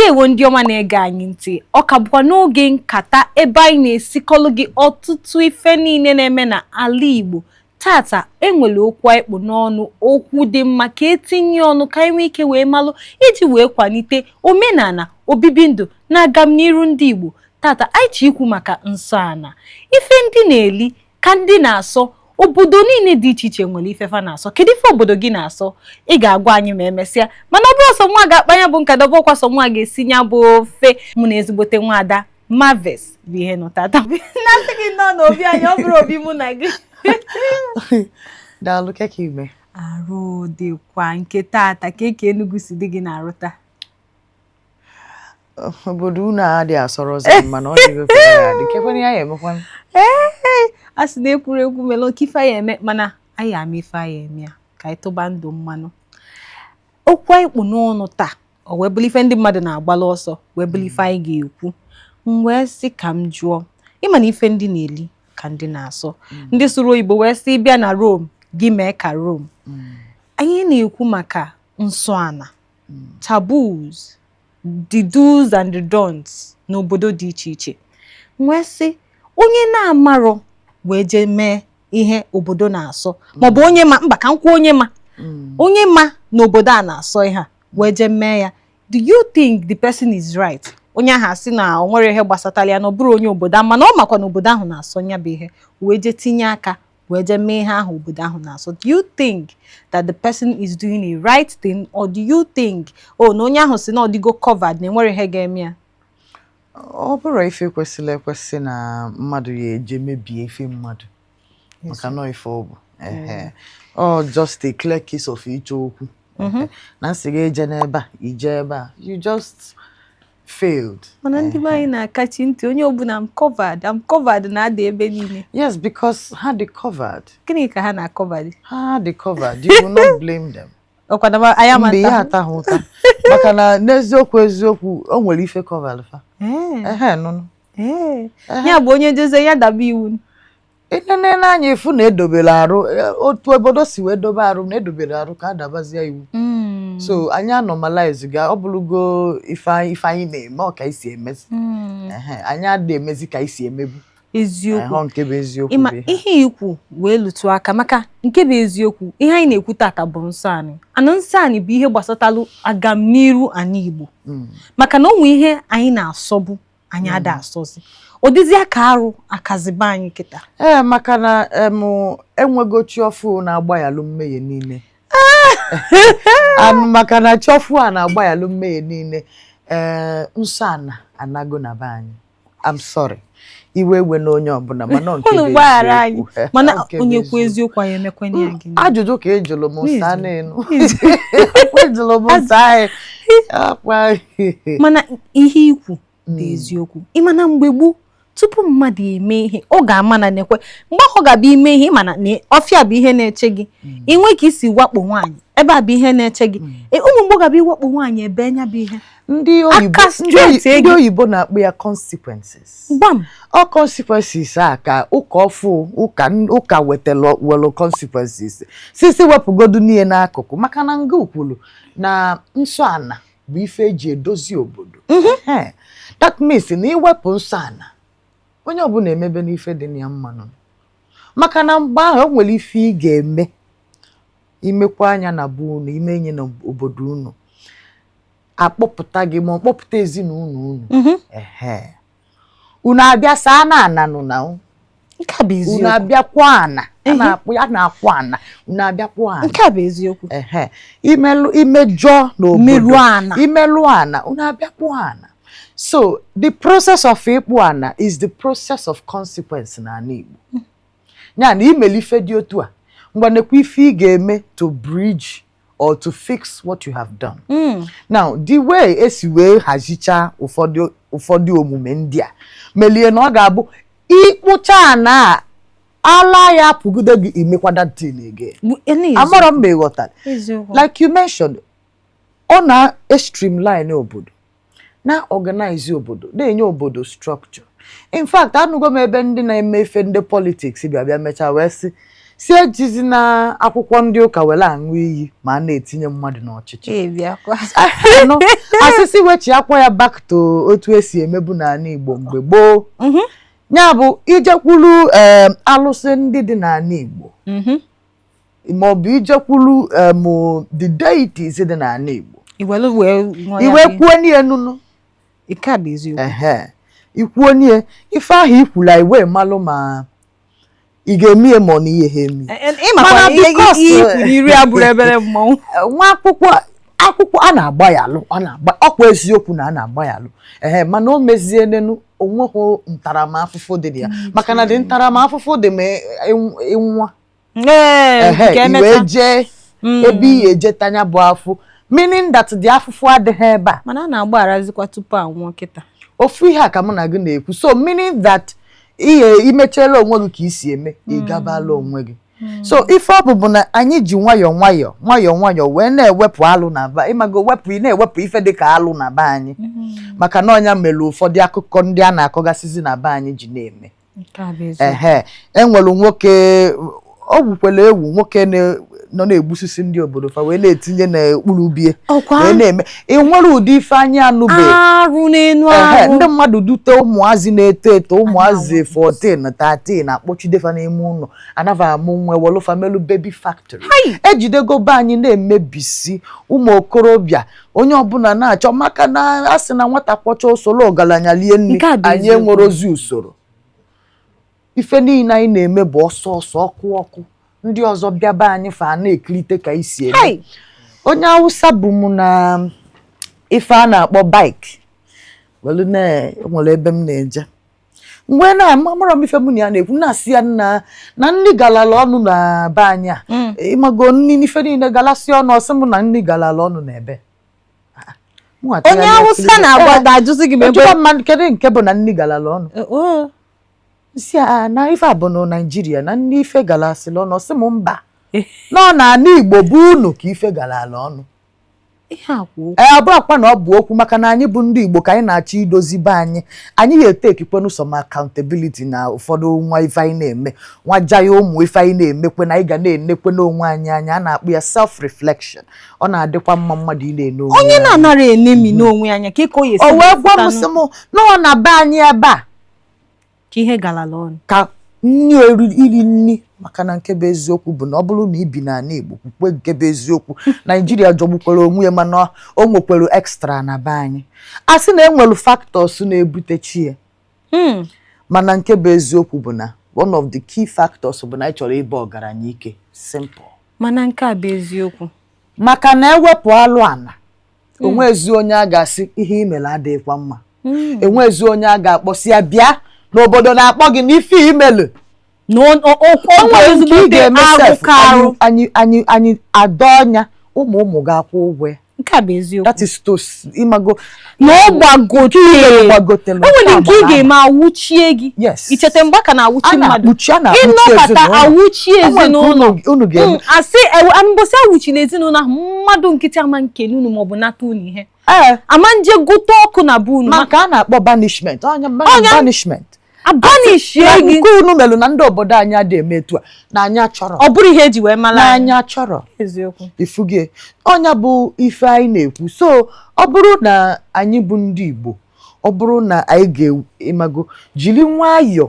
Ndewo, ndị ọma na-ege anyị ntị. Ọ ka bụkwa n'oge nkata ebe anyị na-esikọlụ gị ọtụtụ ife niile na-eme na ala Igbo. Tata enwere okwu anyị kpụ n'ọnụ, okwu dị mma ka etinye ọnụ ka anyị nwee ike wee malụ iji wee kwalite omenala, obibi ndụ na agamniru ndị Igbo. Tata anyị chọ ikwu maka nsọ ana, ife ndị na-eli ka ndị na-asọ. Obodo niile dị iche iche nwere ife fa na-asọ. Kedu ife obodo gị na-asọ? Ị ga-agwa anyị ma emesịa. Mana ọ bụrụ sọ nwa ga-akpa ya bụ nkata, bụkwa sọ nwa ga-esi ya bụ ofe. Mụ na ezigbote nwaada Marvis bụ ihe nọ tata. Na-asị gị nọ n'obi anyị, ọ bụrụ obi mụ na gị. Daalụ, keke ime. Arụ dịkwa nke tata ka eke Enugu si dị gị na-arụta. Obodo unu a adịghị asọrọzi m, mana ọ dịghị ka ya adị kekwana ya ya emekwana. Ee, a sị na ekwurekwu mere oke ife anyị eme, mana anyị ama ife anyị eme ya ka anyị tụba ndụ mmanụ. Okwu anyị kpụ n'ọnụ taa, o wee bụrụ ife ndị mmadụ na-agbalụ ọsọ, wee bụrụ ife anyị ga-ekwu. M wee sị ka m jụọ, ịma na ife ndị na-eli ka ndị na-asọ, ndị sụrụ oyibo wee sị bịa na Rome gị mee ka Rome. Anyị na-ekwu maka nsọ ana, taboos, the do's and the don'ts n'obodo dị iche iche. Wee sị, onye na-amarọ wee jee mee ihe obodo na-asọ, maọbụ onye ma, mba, ka m kwuo, onye ma, onye ma n'obodo a na-asọ ihe a wee jee mee ya, do you think the person is right? Onye ahụ asị na o nwere ihe gbasatara ya, na ọ bụrụ onye obodo ahụ, mana ọ makwa na obodo ahụ na-asọ ya bụ ihe, wee jee tinye aka wee jee mee ihe ahụ obodo ahụ na-asọ, do you think that the person is doing a right thing, or do you think, oh, na onye ahụ si na ọ dịgo covered, na enwere ihe ga-eme ya? Ọ bụrụ ife kwesịrị ekwesị na mmadụ ya eje mebie ife mmadụ, maka nọ ife ọ bụ, ehe, ọ just a clear case of ịchọ okwu. Ehe. Na nsị gị eje n'ebe a, ije ebe a, you just failed. Mana ndị be anyị na-akachi ntị, onye ọbụla "I'm covered, I'm covered" na-ada ebe niile. Yes, because ha dị covered. Gịnị ka ha na-covered? Ha dị covered. You will not blame them. Ọkwa na anyị ama Mgbe ihe nta. ata ha ụta, maka na n'eziokwu eziokwu, o nwere ife covered fa. Ehe, nụnụ. Ee, ya bụ onye jeze ya daba iwu. Enene n'anya efu na edobere arụ, otu obodo si wee dobe arụ na edobere arụ ka adabazie iwu. So anyị anormalize ga ọ bụrụgo ife anyị na-eme, ọ ka isi emezi. Ehe, anyị adịghị emezi ka isi emebu. Eziokwu. Ehe, nke bụ eziokwu Ịma bụ ihe. Ihe ikwu wee lụtụ aka, maka nke bụ eziokwu, ihe anyị na-ekwu tata bụ nsọ anyị. Ana nsọ anyị bụ ihe gbasatalụ agamniru anyị Igbo, maka na o nwe ihe anyị na-asọbu, anyị ada asọzi, ọ dịzịa ka arụ akaziba anyị kịta. Ee, maka na enwego chi ọfụ na-agbaghalụ mmehie niile. Maka na chi ọfụ a na-agbaghalụ mmehie niile, ee, nsọ ana anago na be anyị. I'm sorry, iwe ewe na onye ọbụla, mana ọ nke Unu bụ gbaghara anyị. eziokwu. Mana Ọ nke bụ onye kwuo eziokwu. Eziokwu, anyị emekwana ya gịnị? Ajụjụ ka ejụrụ m nsa n'elu, ejụrụ m nsa anyị akwa. Mana ihe ikwu dị eziokwu. Ịma na mgbe gboo, tupu mmadụ eme ihe, ọ ga-ama na nekwe mgbe ahụ ọ ga-abịa ime ihe. Ịma na ọfịa bụ ihe na-eche gị, inwe ka isi wakpo nwaanyị ebe a bụ ihe na-eche gị. Ụmụ mgbe ọ ga-abịa iwakpo nwaanyị ebe nya bụ ihe Ndị oyibo Aka ndị straight ndị gị. oyibo na-akpọ ya consequences. Gbam. Ọ consequences a ka ụka ọfụ, ụka wetara welu consequences sisi wepụgodu n'ihe n'akụkụ, maka na nga kwuru na nsọ ana bụ ife eji edozi obodo. Ehe. That means na iwepụ nsọ ana, onye ọbụla emebe n'ife dị na ya mmanụ, maka na mgbe ahụ o nwere ife ị ga-eme, imekwa anya na be unu, ime enyi na obodo unu, akpọpụta gị ma ọ kpọpụta ezinụlọ unu. Ehe, unu abịa saa na ana nụ na Nke a bụ unu eziokwu. Abịa kwa ana a na-akpụ a na-akwụ ana, unu abịa kwụọ ana. Nke a bụ eziokwu. Ehe, imelụ imejọ n'obodo, Merụọ ana. Imelụ ana, unu abịa kpụọ ana. So the process of ịkpụ ana is the process of consequence n'ala Igbo. Ya na imeli ife dị otu a, ngwanekwa ife ị ga-eme to bridge or to fix what you have done. Now, the way esi wee hazicha ụfọdụ omume ndị a melie na ọ ga-abụ ịkpụcha ana a, ala ya apụgide gị, imekwa that thing again. Amarọ m ma ị ghọtara. Eziokwu. Like you mentioned, ọ na-streamline obodo, na-organize obodo, na-enye obodo structure. In fact, anụgo m ebe ndị na-eme ife ndị politics bịa mechaa wee sị Si ejizi na akwụkwọ ndị ụka were aṅụ iyi ma a na-etinye mmadụ n'ọchịchị. Ee, bịakwa. Nụ, asịsị wechi akwa ya back to otu esi emebu n'ala Igbo mgbe gboo. Ya bụ ijekwuru alụsị ndị dị n'ala Igbo maọbụ ijekwuru the deities dị n'ala Igbo, iwelu wee ṅụọ ya iwe bụ kwuo n'ihe nụnụ. Nke a bụ eziokwu. Ehe, ikwuo n'ihe ife ahụ ikwula, iwe malụ ma ị ga-eme ihe ma ọ na ihe ha eme. Ịmakwa Mana ihe because, ihe ikwu n'iri abụrụ ebere mmọnwụ. Nwa akwụkwọ a na-agba ya alụ, a na-agba ọkwa eziokwu na a na-agba ya alụ, ehe, mana o mezie nenu onweghị ntaramahụhụ dị na ya, maka na dị ntaramahụhụ dị ma ịnwa. Ee, Ehe, nke i wee emechaa. jee ebe ị eje tanya bụ afụ, meaning that the afụfụ adịghị ebe a. Mana a na-agbagharazikwa tupu anwụọ kịta. Ofu ihe a ka mụ na gị na-ekwu, so meaning that ihe imechiela onwe gị ka isi eme, ị gabala onwe gị. So ife ọ bụ bụ na anyị ji nwayọọ nwayọọ nwayọọ nwayọọ wee na-ewepụ alụ na ba, ịmago, wepụ, ị na-ewepụ ife dị ka alụ na be anyị, maka na ọnya mere ụfọdụ akụkọ ndị a na-akọgasịzi na be anyị ji na-eme. Nke a bụ eziokwu. Ehe, enwere nwoke ọ gwukwere ewu, nwoke nọ na-egbusisi ndị obodo fa wee na-etinye n'okpuru ubie Ọkwa wee na-eme. Ị nwere ụdị ife anyị anụbe arụ n'enu ehe, arụ. Ndị mmadụ dute ụmụazị na-eto eto, ụmụazị 14 13, akpọchidefa n'ime ụlọ, anava amụ nwa, welụfa melu baby factory. Ejidego be anyị na-emebisi ụmụ okorobịa, onye ọbụla na-achọ, maka na a sị na nwata kwọcha usoro ọgaranya lie nri. Nke a bụ Anyị eziokwu. enwere ozi usoro, ife niile anyị na-eme bụ ọsọ ọsọ, ọkụ ọkụ. Ndị ọzọ bịaba anyị fa na-ekirite ka anyị si eme. Hai! Onye Awụsa bụ m na ife a na-akpọ bike welu na nwere ebe m na-eje mgbe na amara m ife mụ na ya na-ekwu, na-asị ya nna na nri galala ọnụ na be anyị a, ịmago, nri n'ife niile galasị ọnụ. Ọsị m na nri galala ọnụ na ebe. Mụ Onye atụgharịa Awụsa kiri- na-agba na-ajụzi gị ma ebe Ejụkwa mmadụ kedu nke bụ na nri galala ọnụ. Oh. Si a na ife a bụ na Naijiria na ndị ife galasịrị ọnụ. Ọsị m mba, nọ n'ala Igbo bụ unu ka ife galala ọnụ. Ihe a kwuo. Ee, ọ bụrụkwa na ọ bụ okwu maka na anyị bụ ndị Igbo ka anyị na-achọ idozi be anyị, anyị ga-etekikwenụ some accountability na ụfọdụ nwa ife anyị na-eme, nwa jaya ụmụ ife anyị na-emekwe, na anyị ga na-enekwe n'onwe anyị anya. A na-akpọ ya self reflection. Ọ na-adịkwa mma mmadụ ị na-ene onwe Onye ya. na-anara enemi n'onwe ya anya ka o ya esi O wee gwa m wepụtanụ sị m nọ na be anyị ebe a ka ihe galala ọnụ. Ka nni iri nni, maka na nke bụ eziokwu bụ na ọ bụrụ na ị bi n'ala Igbo, kwukwe nke bụ eziokwu, Naijiria jọgbukwara onwe ya, mana o nwekwara extra na be anyị. A sị na enwere factors na-ebute chi ya, mana nke bụ eziokwu bụ na one of the key factors bụ na anyị chọrọ ịba ọgaranya ike, simple. Mana nke a bụ eziokwu. Maka na ewepụ alụ ana, onwezi onye a ga-asị ihe imere adịghịkwa mma, enwezi onye a ga-akpọsị ya bịa n'obodo na-akpọ gị n'ife imelu. Na o O nwere nke ị ezigbote ga-eme arụ sef, ka arụ. anyị adọ ọnya, ụmụ ụmụ ga-akwụ ụgwọ ya. Nke a bụ eziokwu. That is to ịmago Na ọ gbagote. Gbagotere. O nwere nke ị ga-eme awụchie gị. Yes. Ichete mgbe a ka na-awụchi A mmadụ. na-akpuchi, a na-akpuchi Ịnọkọta ezinụlọ. awụchi O nwere nke ezinụlọ. unu ga-eme. Asị mbọsị awụchiri ezinụlọ ahụ, mmadụ nkịtị ama nkele unu maọbụ nata unu ihe. Ee. Ama nje gote ọkụ na be unu. Ma nke a na-akpọ banishment, ọnya. Ọnya. Banishment. Abanishie Na gị. nke unu melụ na ndị obodo anyị adịghị eme etu a, na anyị achọrọ. Ọ bụrụ ihe eji wee mara Na anyị. anyị achọrọ. Eziokwu. Ifugie ọnya bụ ife anyị na-ekwu. So ọ bụrụ na anyị bụ ndị Igbo, ọ bụrụ na anyị ga-ịmago jiri nwayọọ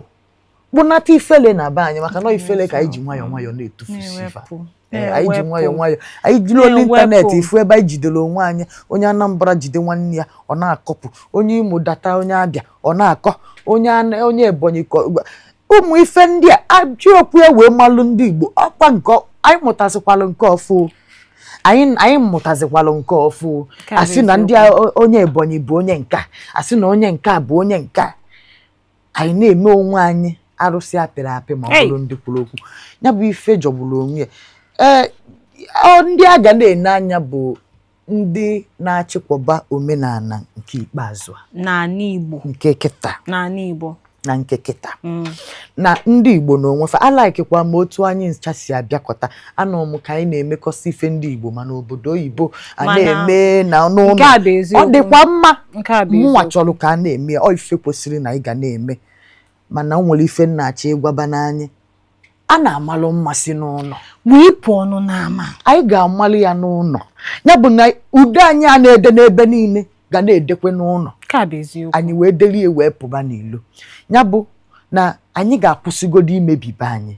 kpụnata ifele na be anyị, maka na ifele ka anyị ji nwayọọ nwayọọ na-etufusi ife a. Na-ewepụ. Ee, anyị ji Na-ewepụ. nwayọọ nwayọọ, anyị jiri olu Na-ewepụ. ịntanetị ifu ebe anyị jidere onwe anyị. Onye Anambra jide nwanne ya, ọ na-akọpụ. Onye Imo data onye Abịa, ọ na-akọ. Onye onye Ebonyi kọ ụmụ ife ndị a ajụ okwu e wee malụ ndị Igbo. Ọkwa nke anyị mụtasịkwalụ nke ọfụ, anyị mụtazikwalụ nke ọfụ. Nke a bụ Asị na ndị onye Ebonyi bụ onye nka, asị na onye nka bụ onye nka. Anyị na-eme onwe anyị arụsị apịrị apị ma ọ Hey! bụrụ ndị kwuru okwu ya bụ ife jọgburu onwe ya. Ee, ndị a ga na-ene anya bụ ndị na-achịkwaba omenala nke ikpeazụ a. N'ala Igbo. Nke kịta. N'ala Igbo. Na nke kịta na ndị Igbo na onwe fa alaikikwa ma otu anyị ncha si abịakọta. Anọ m ka anyị na-emekọsị ife ndị Igbo, ma n'obodo oyibo a na-eme na n'ụlọ. Nke a bụ eziokwu. Ọ dịkwa mma. Nke a bụ Mụnwa eziokwu. chọrọ ka a na-eme ya. Ọ ife kwesịrị na anyị ga na-eme, mana o nwere ife nna achọ ịgwaba n'anyị. A na-amalụ mma si n'ụlọ. Wee pụọ ọnụ n'ama. Anyị ga-amalụ ya n'ụlọ, ya bụ na ude anyị a na-ede n'ebe niile ga na-edekwe n'ụlọ. Ka bụ eziokwu. Anyị wee delie wee pụba n'ilo. Ya bụ na anyị ga-akwụsịgodo imebi be anyị.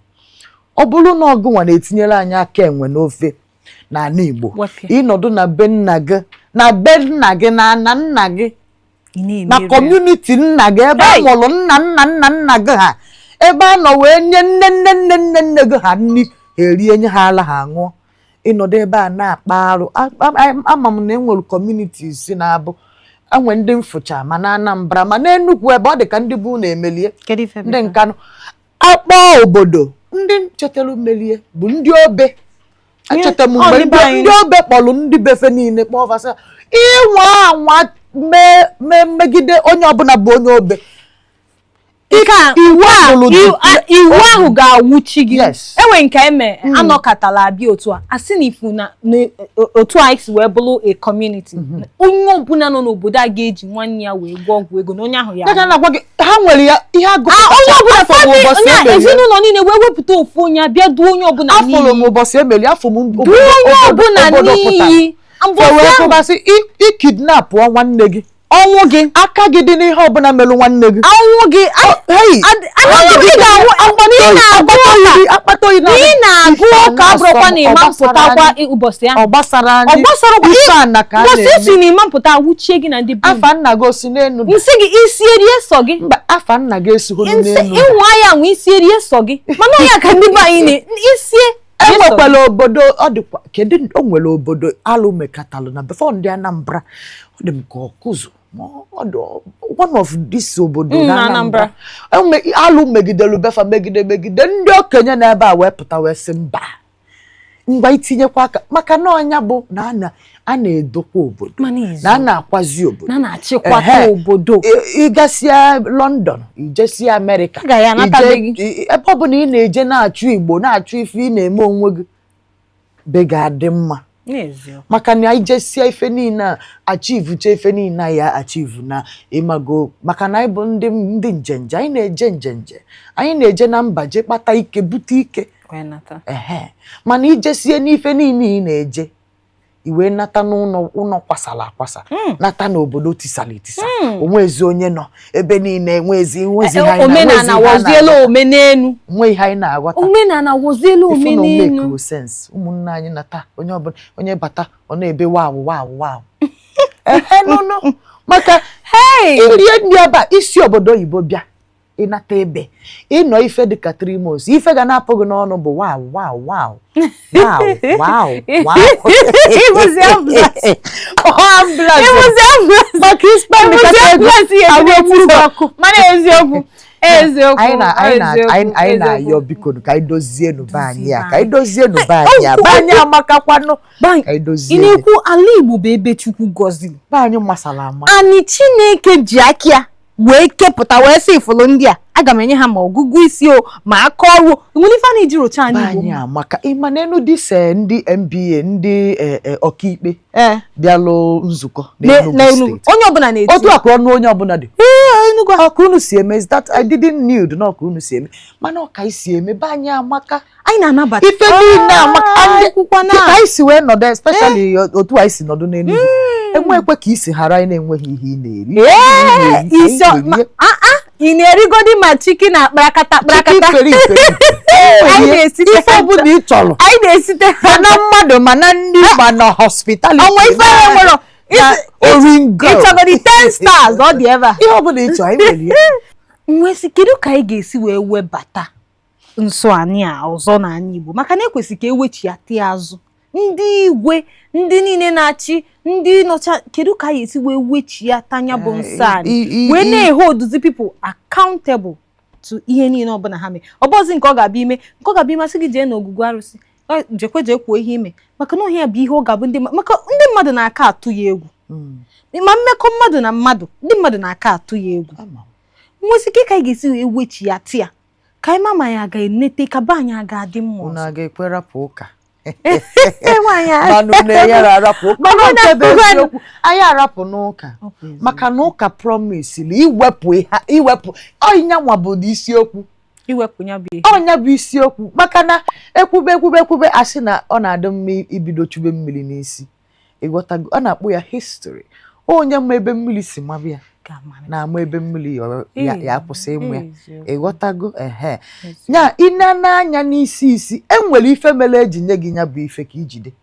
Ọ bụrụ na ọgụnwa na-etinyere anyị aka enwe n'ofe n'ala Igbo, ịnọdụ na be nna gị, na be nna gị, na ana nna gị, na community nna gị, ebe a mụrụ nna nna nna nna gị ha, ebe a nọ wee nye nne nne nne nne nne gị ha nri ha erie, nye ha ala ha ṅụọ, ịnọdụ ebe a na-akpa arụ. Ama m na enwere communities na-abụ enwe ndị mfụcha ma na Anambra ma na Enugu, ebe ọ dị ka ndị bụ na-emelie ndị Nkanụ akpọ obodo ndị chetara melie bụ ndị obe. Echeta m mgbe ndị obe kpọrọ ndị befe niile kpọọ fasị ịnwa anwa mee megide onye ọbụla bụ onye obe. Iwu ahụ ga-awụchi gị. Enwe nke eme anọkọtala abịa otu a asị na ifu na otu anyị si wee bụrụ a community, onye ọbụla nọ n'obodo a ga-eji nwanne ya wee gwọọ ọgwụ ego na onye ahụ ya ha nwere ya ihe agụpụtacha ezinụlọ niile wee wepụta ofu onye abịa duo onye ọbụla n'iyi. Afụrụ m ụbọchị emeli, afọ m duo onye ọbụla n'iyi. Wee kụbasị ikidnapụ nwanne gị, ọnwụ gị, aka gị dị n'ihe ọbụla melụ nwanne gị, ọnwụ gị, akpata oyi na-agụ ụka abụrụkwa na ịma mpụtakwa ụbọchị ahụ. Ọ gbasara anyị, ife ana ka a ụbọchị na-eme. Isi na ịma mpụta awụchie gị na ndị bụ afa nna gị osi n'enu, nsị gị isi erie sọ gị. Mba, afa nna gị esighị n'enu. Ịnwa ya nwe isi erie sọ gị, mana onye ka ndị be anyị na-isie. Enwekwala obodo ọ dịkwa kedu o nwere obodo alụ mekatalụ na before ndị Anambra, ọ dị m ka ọkụzụ one of this obodo na Anambra alụ megidelu befa megide megide ndị okenye na ebe a wee pụta wee sị mba, ngwa itinyekwa aka, maka na ọnya bụ na a na-edokwa obodo, na a na-akwazi obodo, na na-achịkwata obodo. Ịgasịa London, ijesia Amerịka, ebe ọ bụla ị na-eje na-achụ Igbo, na-achụ ife ị na-eme onwe gị, be ga-adị mma. Maka na ijesia ife niile a achivucha ife niile ya achivu na ịmago, maka na anyị bụ ndị njenje, anyị na-eje njenje, anyị na-eje na mba jee kpata ike, bute ike. Ehe, mana ijesie n'ife niile ị na-eje, i wee nata n'ụlọ ụlọ kwasara akwasa, nata n'obodo tisara etisa, onwezi onye nọ ebe niile, enwezi omenala wozielu omenelu, nwe ihe anyị na-aghọta, omenala wozielu omenelu. Sense ụmụnne anyị nata, onye ọbụla onye bata ọ na-ebe waw waw waw. Ehe, nụnụ maka irie nri ebe a, isi obodo oyibo bịa ịnata ebe ịnọ ife dịka 3 months, ife ga na-apụ gị n'ọnụ bụ wow wow wow wow wow wow. Maka mana eziokwu eziokwu anyị na-ayọ biko ka anyị dozienụ be anyị a, ka anyị dozienụ be anyị a, be anyị amakakwanụ, ka anyị dozie. Ị na-ekwu ala Igbo bụ ebe Chukwu gọziri, be anyị masara ama, anyị Chineke ji aka ya wee kepụta wee sị ifụlụ ndị a aga m enye ha ma ọgụgụ isi o ma aka ọrụ nwere ife a na-eji rocha anyị Igbo anyị amaka. Ịma n'enu dịse ndị MBA ndị ọkaikpe bịalụ nzukọ n'Enugu steeti, onye ọbụla na-eti otu akụ ọnụ onye ọbụla dị Enugu ọka unu si eme, that I didn't need na ọka unu si eme, mana ọka isi eme be anyị amaka, anyị na-anabata ife niile amaka ka anyị si wee nọdụ, especially otu anyị si nọdụ n'Enugu, enwekwe ka isi ghara anyị na-enweghị ihe ị na-eri. Ị na-erigodi ma chicken na akparakata akparakata ife ọbụla ị chọrọ, anyị na-esite mana mmadụ mana ndị ma na hospitality, ọnwa ife anyị nwere oringo ịchọgodi 10 stars ọ dị ebe a, ihe ọbụla ị chọrọ anyị nwere ya. Nwesị kedu ka anyị ga-esi wee webata nsọ anyị a ọzọ n'ala Igbo, maka na ekwesị ka ewechiata ya azụ, ndị igwe ndị niile na-achị ndị nọcha, kedu ka anyị esi wee wechiata anya bụ nsọ anyị wee na-eholduzi people accountable to ihe niile ọbụla ha mee. Ọ bụzi nke ọ ga-abịa ime, nke ọ ga-abịa ime asị gị jee n'ogwugwu arụsị jekwe jee kwuo ihe ime, maka na ọhịa bụ ihe ọ ga-abụ ndị maka ndị mmadụ na-aka atụ ya egwu, ma mmekọ mmadụ na mmadụ ndị mmadụ na-aka atụ ya egwu. Nwesị ike ka anyị ga-esi wee wechiata ya ka anyị ma ya ga-enete ka be anyị aga adị mma ọzọ. Unu a ga-ekwe rapụ ụka eziokwu anyị arapụ n'ụka, maka na ụka promisili iwepụ iwepụ ọnyịnya nwa bụ isiokwu. Iwepụ ya bụ ihe. Ọnya bụ isiokwu, maka na ekwube ekwube ekwube, asị na ọ na-adị mma ibido chube mmiri n'isi. Ịghọtago? A na-akpọ ya history. Onye ma ebe mmiri si maba ya na-ama ebe mmiri ya akwụsị ịmụ ya. Ịghọtago? Ehe, ya ine n'anya n'isi isi, enwere ife mere eji nye gị ya bụ ife ka ijide.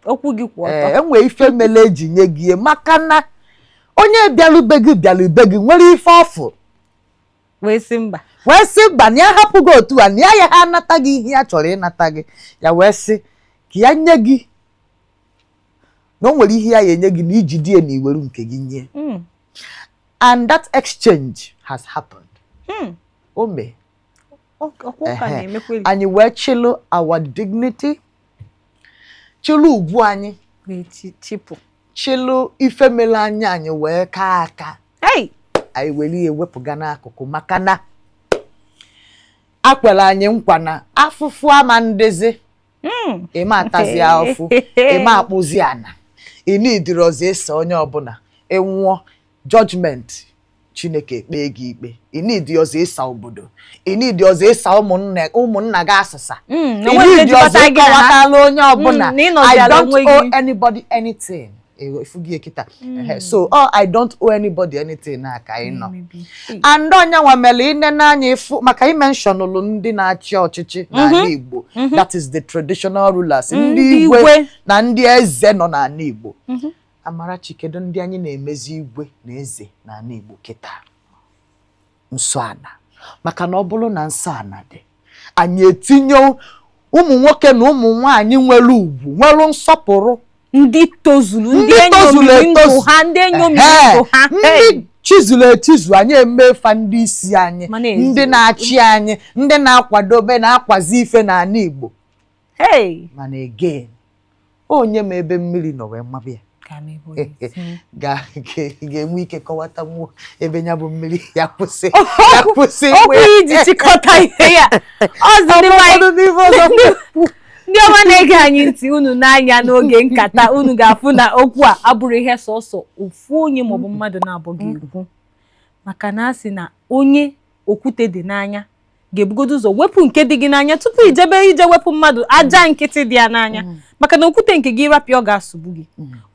Okwu gị kwụ ọtọ. Ee, enwere ife mere eji nye gị ya, maka na onye bịalube gị bịalube gị nwere ife ọfụ wee sị mba, wee sị mba, na ya hapụ gị otu a, na ya ya ha anata gị ihe ya chọrọ ịnata gị. Ya wee sị ka ya nye gị, na o nwere ihe ya enye gị na iji die na iweru nke gị nye. And that exchange has happened. O mee. Ọkwa ụka na-emekweli. Anyị wee chịlụ our dignity, chịlụ ugwu anyị, wee chịpụ, chịlụ ife mere anya anyị wee kaa aka. Hey! Anyị were ihe wepụga n'akụkụ, maka na akwere anyị nkwa na afụfụ ama ndezi. Ịma atazi afụfụ, ịma akpụzi ana, ị nidiri ese onye ọbụla ịnwụọ judgment, Chineke ekpe gị ikpe. Ị nidi ọzọ ịsa obodo, ị nidi ọzọ ịsa ụmụnna ụmụnna gị asịsa, ị nidi ọzọ ịkọwatala onye ọbụla. I don't owe anybody anything. Ifugi kịta. So oh, I don't owe anybody anything na ka anyị nọ. And onye nwa mere ine n'anya ịfụ maka imentionụlụ ndị na-achị ọchịchị n'ala Igbo, that is the traditional rulers, ndị igwe na ndị eze nọ n'ala Igbo. Amarachi, kedu ndị anyị na-emezi igwe na eze n'ala Igbo kịta? Nsọ ana. Maka na ọ bụrụ na nsọ ana dị, anyị etinye ụmụ nwoke na ụmụ nwanyị nwere ugwu, nwere nsọpụrụ, ndị tozuru, ndị tozuru enyomiri ndụ etozu ha, ndị enyomiri ndụ ha, ndị chizuru echizu, anyị emefa ndị isi anyị, Ma na-ezu. ndị na-achị anyị, ndị na-akwadobe na-akwazi ife n'ala Igbo. Hey! Mana again, onye ma ebe mmiri nọ wee maba ya Ka m ebe onye isi. ga-enwe ike kọwatanwu ebe ya bụ mmiri ya kwụsị, ya kwụsị. Okwu iji chịkọta ihe ya ọzọ, ndị nwanyị, ụfọdụ n'ife ọzọ, ndị ọma na-ege anyị ntị, unu n'anya n'oge nkata, unu ga-afụ na okwu a abụrụ ihe sọsọ ofu onye maọbụ mmadụ na-abụ ga-ekwu, maka na a sị na onye okwute dị n'anya ga-ebugodo ụzọ wepụ nke dị gị n'anya tupu ijebe ije wepụ mmadụ aja nkịtị dị ya n'anya, maka na okwute nke gị rapịa, ọ ga-asụgbu gị.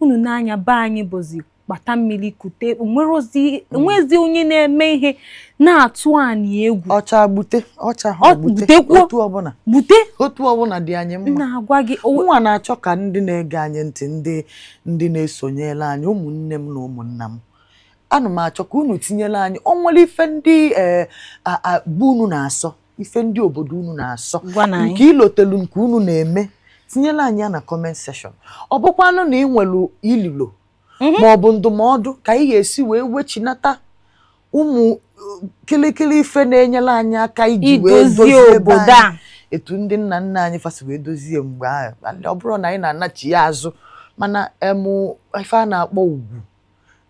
Unu n'anya, be anyị bụzi kpata mmiri kute, onwezi onye na-eme ihe na-atụ anyị egwu. Ọcha gbute ọcha ha Ọ gbute gbutekwuo. Otu ọbụla, gbute, otu ọbụla dị anyị mma. Na-agwa gị Nwa na-achọ ka ndị na-ege anyị ntị, ndị na-esonyere anyị, ụmụnne m na ụmụnna m, ana m achọ ka unu tinyere anyị o nwere ife ndị ee bụ unu na-asọ, ife ndị obodo unu na-asọ, Gwa na anyị. nke ilotelu, nke unu na-eme, tinyere anyị ya na comment section. Ọ bụkwanụ na ị nwere ililo ma ọ bụ ndụmọdụ ka anyị ga-esi wee wechinata ụmụ kịlịkịlị ife na-enyere anyị aka iji wee idozie dozie ebe obodo anyị a etu ndị nna nna anyị fasi wee dozie mgbe ahụ. And ọ bụrụ na anyị na-anachi ya azụ, mana emụ ife a na-akpọ ugwu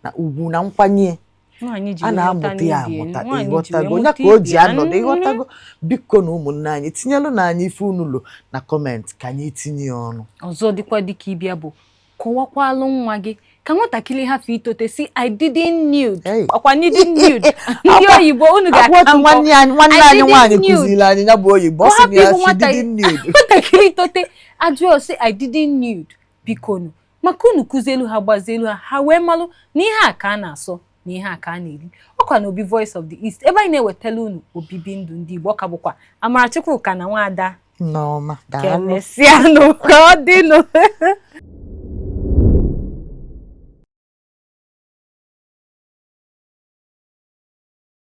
na ugwu na nkwanye, nwaanyị ji a wee na-amụta mụta ya n'ibie, amụta. nwaanyị ji wee Ịghọtago? mụta Ya ka o ji ibie. anọdụ. Ịghọtago? Biko na ụmụnne anyị, tinyelụ na anyị ife unu lo na comment ka anyị tinye ya ọnụ. Ọzọ dịkwa dịka ịbịa bụ kọwakwalụ nwa gị ka nwatakịrị hafụ itote si "I didn't nude". Hey. Ọkwa didn't nude ndị oyibo unu Akwa ga-aka otu nkọ. nwanne anyị, nwanne I anyị didn't nwaanyị nude. kụziri anyị ya bụ oyibo. Ọ sị na ya Ọ hapụ she ịbụ nwata- didn't nude. Nwatakịrị tote ajụọ sị "I didn't nude". Bikonu, maka unu kụzielu ha, gbazielu ha, ha wee malụ na ihe a ka a na-asọ na ihe a ka a na-eri. Ọkwa na Obi Voice of the East, ebe anyị na-ewetala unu obibi ndụ ndị Igbo. Ọka bụkwa Amarachukwu na nwaada. Nneọma, Ka daalụ. emesịanụ, ka ọ dịnụ.